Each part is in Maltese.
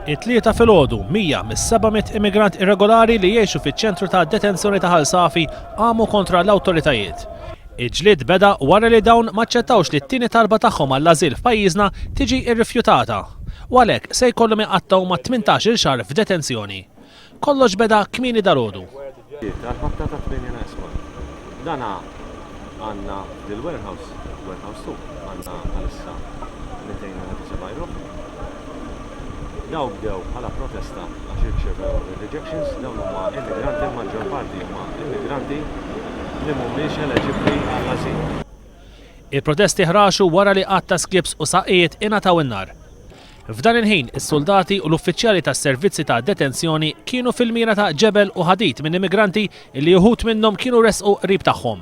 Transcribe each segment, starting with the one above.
It-Tlieta filgħodu, 100 mis-700 immigrant irregolari li jgħixu fiċ-ċentru ta' detenzjoni ta' Ħal Safi qamu kontra l-awtoritajiet. Il-ġlied beda wara li dawn m'aċċettawx li t-tieni talba tagħhom għall-ażil f'pajjiżna tiġi rrifjutata u għalhekk se jkollhom iqattgħu ma' 18-il xahar f'detenzjoni. Kollox beda kmieni dalgħodu. Għall-ħabta ta' 8 neqs kwart. Dana għandna dil-warehouse, warehouse 2, għandna bħalissa 271 ruħ. Daw bdew bħala protesta għax irċevew ir-rejections, dawn huma immigranti, il-maġġor parti huma immigranti li mhumiex eleġibbli għall-ażil. Il-protesti ħraxu wara li għadd ta' skips u saqqijiet ingħataw in-nar. F'dan il-ħin, is-suldati u l-uffiċjali tas-servizzi ta' detenzjoni kienu fil-mira ta' ġebel u ħadid minn immigranti li uħud minnhom kienu resqu qrib tagħhom.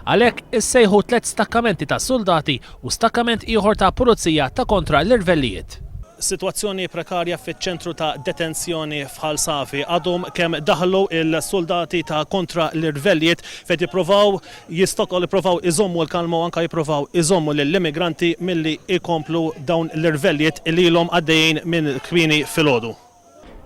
Għalhekk, issejħu tlett stakkamenti ta' suldati u stakkament ieħor ta' pulizija ta' kontra l-irvellijiet. Sitwazzjoni prekarja fiċ-ċentru ta' detenzjoni f'Ħal Safi. Għadhom kemm daħlu l-suldati ta' kontra l-irvellijiet fejn jippruvaw Jistokol ipprovaw iżommu l-kalma u anke jipprovaw iżommu lill-immigranti milli jkomplu dawn l-irvellijiet li ilhom għaddejjin minn kmieni filgħodu.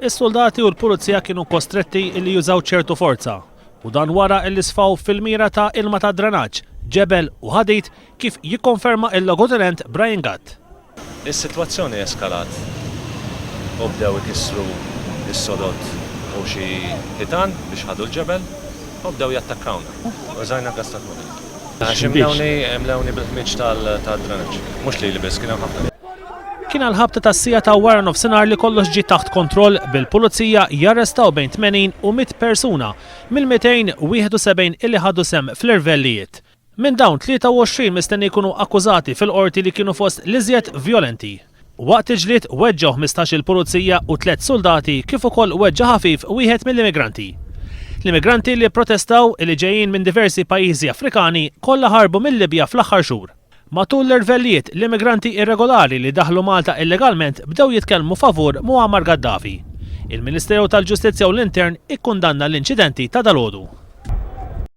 Is-suldati u l-pulizija kienu kostretti li jużaw ċertu forza u dan wara li sfaw fil-mira ta' ilma tad-drenaġġ, ġebel u ħadid kif jikkonferma l-Logotenent Brian Gatt. Is-sitwazzjoni eskalat u bdew ikissru s-sodod u xi ħitan biex ħadu l-ġebel u bdew jattakkawna. Użajna gas tad-dmugħ. Għax imlewni imlewni bil-ħmieġ tad-drenaġġ. Mhux lili biss, kien hemm ħafna nies. Kien għall-ħabta tas-siegħa ta' waranofsinhar li kollox ġie taħt kontroll bil-Pulizija jarrestaw bejn 80 u 100 persuna mill-271 illi ħadu sehem fl-irvellijiet. Minn dawn, 23 mistenni jkunu akkużati fil-Qorti li kienu fost l-iżjed vjolenti. Waqt il-ġlied weġġgħu 15-il pulizija u tlett suldati kif ukoll weġġa' ħafif wieħed mill-immigranti. L-immigranti li pprotestaw, li ġejjin minn diversi pajjiżi Afrikani, kollha ħarbu mil-Libja fl-aħħar xhur. Matul l-irvellijiet, l-immigranti irregolari li daħlu Malta illegalment bdew jitkellmu favur Muammar Gaddafi. Il-Ministeru tal-Ġustizzja u l-Intern ikkundanna l-inċidenti ta' dalgħodu.